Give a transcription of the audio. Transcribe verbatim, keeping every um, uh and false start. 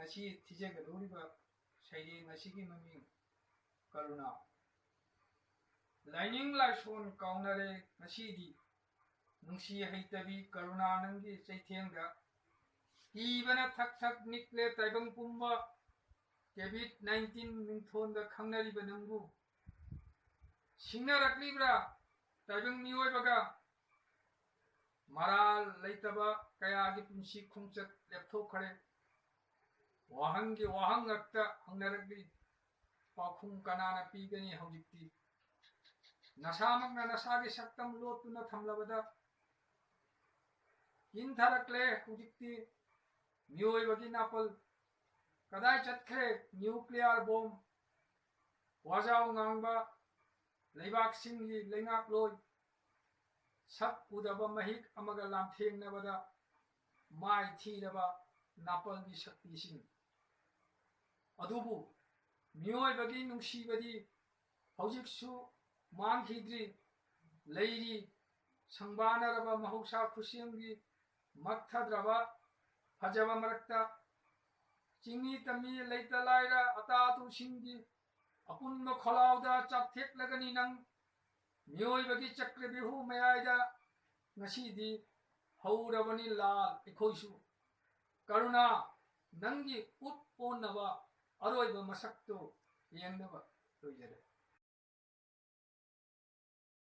ꯉꯁꯤ ꯊꯤꯖꯒꯗꯧꯔꯤꯕ ꯁꯩꯔꯦꯡ ꯑꯁꯤꯒꯤ ꯃꯃꯤꯡ ꯀꯔꯨꯅꯥ꯫ ꯂꯥꯏꯅꯤꯡ ꯂꯥꯏꯁꯣꯟ ꯀꯥꯎꯅꯔꯦ ꯉꯁꯤꯗꯤ, ꯅꯨꯡꯁꯤ ꯍꯩꯇꯕꯤ ꯀꯔꯨꯅꯥ ꯅꯪꯒꯤ ꯆꯩꯊꯦꯡꯗ꯫ ꯀꯤꯕꯅ ꯊꯛ ꯊꯛ ꯅꯤꯛꯂꯦ ꯇꯥꯏꯕꯪ ꯄꯨꯝꯕ, ꯀꯣꯚꯤꯗ ꯅꯥꯏꯟꯇꯤꯟ ꯃꯤꯡꯊꯣꯟꯗ ꯈꯪꯅꯔꯤꯕ ꯅꯪꯕꯨ꯫ ꯁꯤꯡꯅꯔꯛꯂꯤꯕ꯭ꯔꯥ ꯇꯥꯏꯕꯪ ꯃꯤꯑꯣꯏꯕꯒ? ꯃꯔꯥꯜ ꯂꯩꯇꯕ ꯀꯌꯥꯒꯤ ꯄꯨꯟꯁꯤ ꯈꯣꯡꯆꯠ ꯂꯦꯞꯊꯣꯛꯈ꯭ꯔꯦ꯫ ꯋꯥꯍꯪꯒꯤ ꯋꯥꯍꯪ ꯉꯥꯛꯇ ꯍꯪꯅꯔꯛꯂꯤ꯫ ꯄꯥꯎꯈꯨꯝ ꯀꯅꯥꯅ ꯄꯤꯒꯅꯤ ꯍꯧꯖꯤꯛꯇꯤ? ꯅꯁꯥꯃꯛꯅ ꯅꯁꯥꯒꯤ ꯁꯛꯇꯝ ꯂꯣꯠꯇꯨꯅ ꯊꯝꯂꯕꯗ ꯀꯤꯟꯊꯔꯛꯂꯦ ꯍꯧꯖꯤꯛꯇꯤ꯫ ꯃꯤꯑꯣꯏꯕꯒꯤ ꯅꯥꯄꯜ ꯀꯗꯥꯏ ꯆꯠꯈ꯭ꯔꯦ? ꯅ꯭ꯌꯨꯀ꯭ꯂꯤꯌꯥꯔ ꯕꯣꯝ, ꯋꯥꯖꯥꯎ ꯉꯥꯡꯕ ꯂꯩꯕꯥꯛꯁꯤꯡꯒꯤ ꯂꯩꯉꯥꯛꯂꯣꯏ, ꯁꯛ ꯎꯗꯕ ꯃꯍꯤꯛ ꯑꯃꯒ ꯂꯥꯟꯊꯦꯡꯅꯕꯗ ꯃꯥꯏ ꯊꯤꯔꯕ ꯅꯥꯄꯜꯒꯤ ꯁꯛꯇꯤꯁꯤꯡ꯫ ꯑꯗꯨꯕꯨ ꯃꯤꯑꯣꯏꯕꯒꯤ ꯅꯨꯡꯁꯤꯕꯗꯤ ꯍꯧꯖꯤꯛꯁꯨ ꯃꯥꯡꯈꯤꯗ꯭ꯔꯤ, ꯂꯩꯔꯤ꯫ ꯁꯪꯕꯥꯅꯔꯕ ꯃꯍꯧꯁꯥ ꯈꯨꯠꯁꯦꯝꯒꯤ ꯃꯛꯊꯗ꯭ꯔꯕ ꯐꯖꯕ ꯃꯔꯛꯇ, ꯆꯤꯡꯃꯤ ꯇꯝꯃꯤ ꯂꯩꯇ ꯂꯥꯏꯔ ꯑꯇꯥ ꯑꯇꯨꯁꯤꯡꯒꯤ ꯑꯄꯨꯟꯕ ꯈꯣꯜꯂꯥꯎꯗ ꯆꯥꯛꯊꯦꯛꯂꯒꯅꯤ ꯅꯪ꯫ ꯃꯤꯑꯣꯏꯕꯒꯤ ꯆꯀ꯭ꯔꯕ꯭ꯌꯨꯍ ꯃꯌꯥꯏꯗ ꯉꯁꯤꯗꯤ ꯍꯧꯔꯕꯅꯤ ꯂꯥꯜ ꯑꯩꯈꯣꯏꯁꯨ꯫ ꯀꯔꯨꯅꯥ, ꯅꯪꯒꯤ ꯎꯠ ꯑꯣꯟꯅꯕ ꯑꯔꯣꯏꯕ ꯃꯁꯛꯇꯨ ꯌꯦꯡꯅꯕ ꯂꯣꯏꯖꯔꯦ꯫